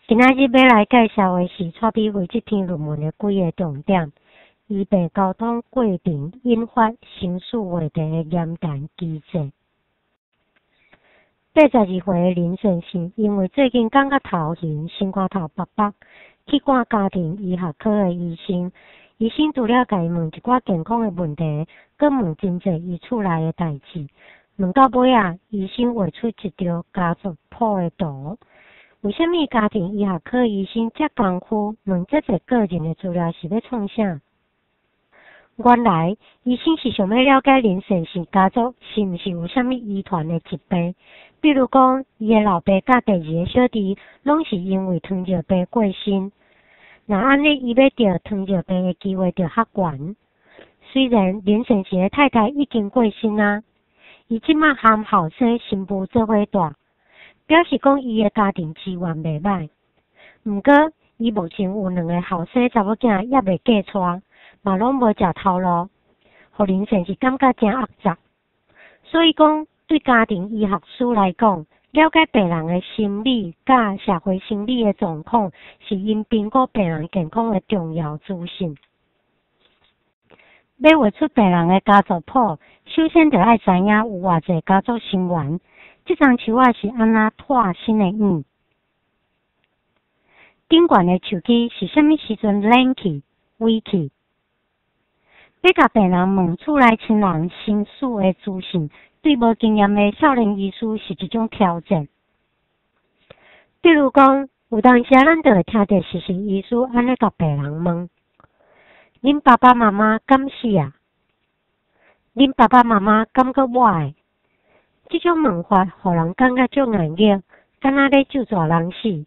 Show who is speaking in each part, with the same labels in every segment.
Speaker 1: 今仔日欲來介紹的是蔡美惠這篇論文的幾个重點：醫病溝通過程引發生死話題的言談機制。82歲的林先生因為最近感覺頭暈、心肝頭縛縛，去看家庭醫學科的醫生。醫生除了共伊問一寡健康的問題，閣問真濟伊厝內的代誌。問到尾仔，醫生畫出一張家族譜的圖。為啥物家庭醫學科醫生遮功夫問遮濟個人的資料是欲創啥？原來，醫生是想欲了解林先生家族是毋是有啥物遺傳的疾病，比如講，伊的老爸佮第二个小弟攏是因為糖尿病過身。若按呢，伊欲得糖尿病的機會就較懸。雖然林先生的太太已經過身啊，伊這馬含後生新婦做伙蹛。表示講伊的家庭資源袂䆀，毋過伊目前有兩个後生查某囝猶未嫁娶，嘛攏無食頭路，予林先生感覺誠壓榨。所以講，對家庭醫學師來講，了解病人的心理佮社會生理的狀況，是𪜶評估病人健康的重要資訊。欲畫出病人的家族譜，首先就愛知影有偌濟家族成員。這叢樹仔是按怎拖新的影？頂懸的樹枝是啥物時陣懶去、萎去？欲共病人問厝內親人生死的資訊，對無經驗的少年醫師是一種挑戰。比如講，有當時咱就會聽著實習醫師按呢共病人問：恁爸爸媽媽敢死啊？恁爸爸媽媽敢閣活的？這種問法，予人感覺足硬熱，敢若咧咒詛人死。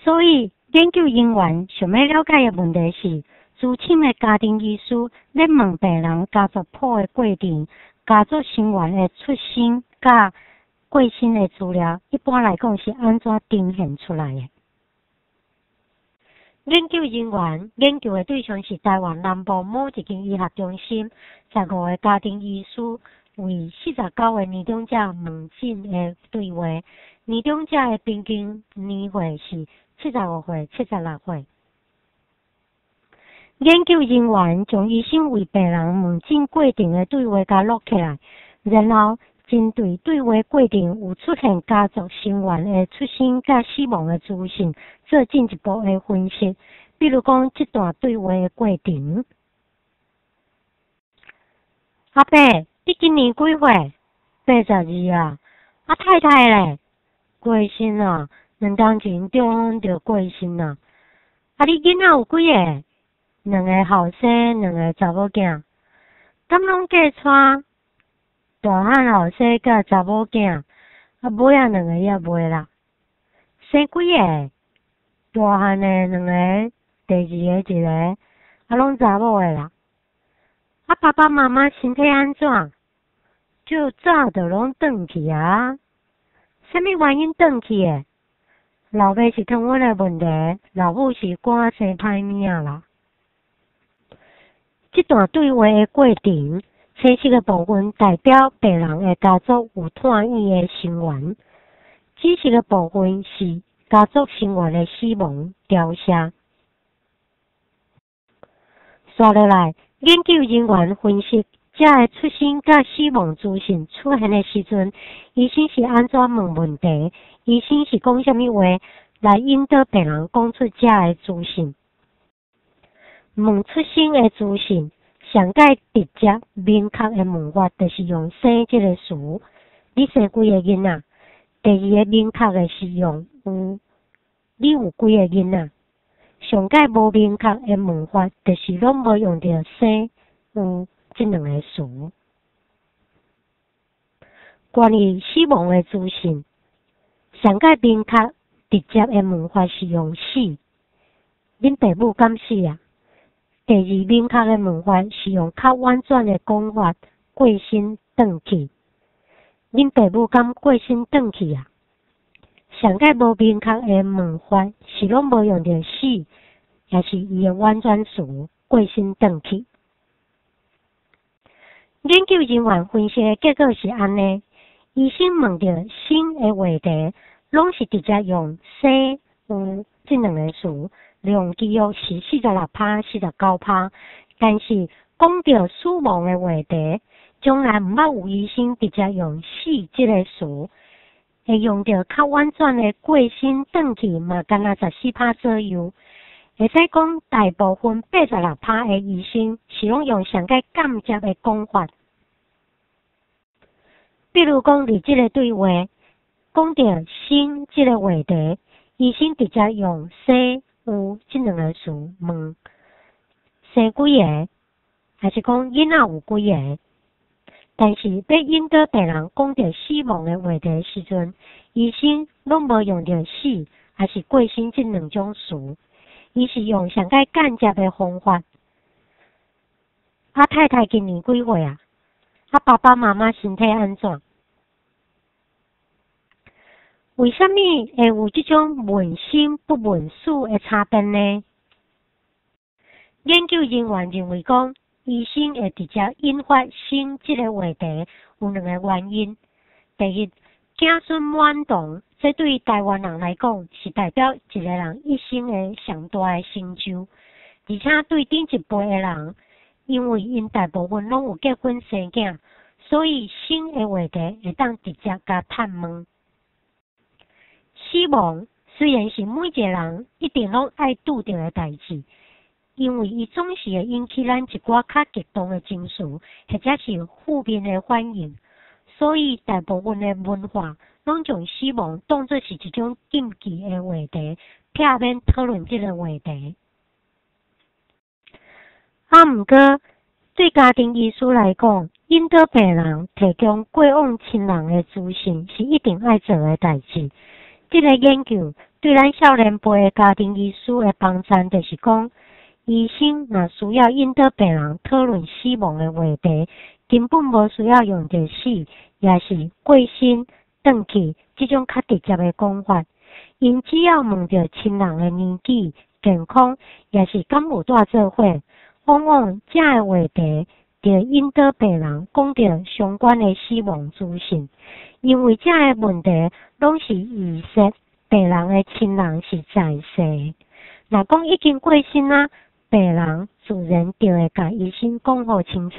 Speaker 1: 所以，研究人員想欲了解的問題是：資深的家庭醫師咧問病人家族譜的過程、家族成員的出生佮過身的資料，一般來講是按怎呈現出來的？研究人員研究的對象是台灣南部某一間醫學中心15个家庭醫師為49个年長者問診的對話。年長者的平均年歲是75歲、76歲。研究人員將醫生為病人問診過程的對話共錄起來，然後針對對話過程有出現家族成員的出生佮死亡的資訊，做進一步的分析。比如講，這段對話的過程。阿伯，你今年幾歲？82啊。啊，太太咧？過身啊，2冬前中風就過身啊。啊，你囡仔有幾个？兩个後生，兩个查某囝。敢攏嫁娶？大漢後生佮查某囝，啊，尾仔兩个猶未啦。生幾个？大漢的兩个，第二个一个，啊，攏查某的啦。啊，爸爸媽媽身體按怎？足早就攏轉去啊。啥物原因轉去的？老爸是糖分的問題，老母是肝生歹物仔啦。這段對話的過程，青色的部分代表病人的家族有脫院的成員，紫色的部分是家族成員的死亡凋謝。紲落來，研究人員分析這个出生佮死亡資訊出現的時陣，醫生是按怎問問題？醫生是講啥物話來引導病人講出這个資訊？問出生的資訊，上蓋直接明確的問法，就是用“生”這个詞。你生幾个囡仔？第二个明確的是用“有”，你有幾个囡仔？上蓋無明確的問法，就是攏無用著“生”、“有”這兩个詞。關於死亡的資訊，上蓋明確直接的問法是用“死”。恁爸母敢死啊？第二明確的問法是用較婉轉的講法，過身轉去。恁爸母敢過身轉去啊？上蓋無明確的問法是攏無用著死，抑是伊的婉轉詞過身轉去。研究人員分析的結果是按呢：醫生問著生的話題，攏是直接用生、有這兩个詞，量其約是46趴、49趴。但是講著死亡的話題，從來毋捌有醫生直接用死這個詞，會用著較婉轉的過身、轉去，嘛干焦14趴左右。會使講，大部分86趴的醫生是攏用上蓋間接的講法。比如講，佇這个對話，講著生這个話題，醫生直接用生、有這兩个詞問生幾个，抑是講囡仔有幾个？但是欲引導病人講著死亡的話題時陣，醫生攏無用著死，抑是過身這兩種詞，伊是用上蓋間接的方法。啊，太太今年幾歲啊？啊，爸爸媽媽身體按怎？為啥物會有這種問生不問死的差別呢？研究人員認為講，醫生會直接引發生這个話題，有兩个原因。第一，子孫滿堂，這對臺灣人來講是代表一個人一生的上大的成就，而且對頂一輩的人，因為𪜶大部分攏有結婚生囝，所以生的話題會當直接共探問。死亡雖然是每一个人一定攏愛拄著的代誌，因為伊總是會引起咱一寡較激動的情緒，或者是負面的反應，所以大部分的文化攏將死亡當作是一種禁忌的話題，避免討論這个話題。啊，毋過對家庭醫師來講，引導病人提供過往親人的資訊是一定愛做的代誌。這个研究對咱少年輩的家庭醫師的幫贊，就是講，醫生若需要引導病人討論死亡的話題，根本無需要用著死，抑是過身、轉去這種較直接的講法。𪜶只要問著親人的年紀、健康，抑是敢有蹛做伙，往往這个話題就引導病人講著相關的死亡資訊。因為這个問題攏是預設病人的親人是在世的，若講已經過身啊，病人自然就會共醫生講予清楚。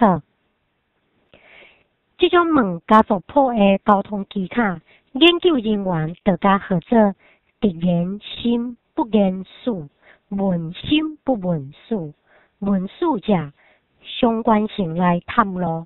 Speaker 1: 這種問家族譜的溝通技巧，研究人員就共號做直言生不言死，問生不問死，問死者相關性來探路。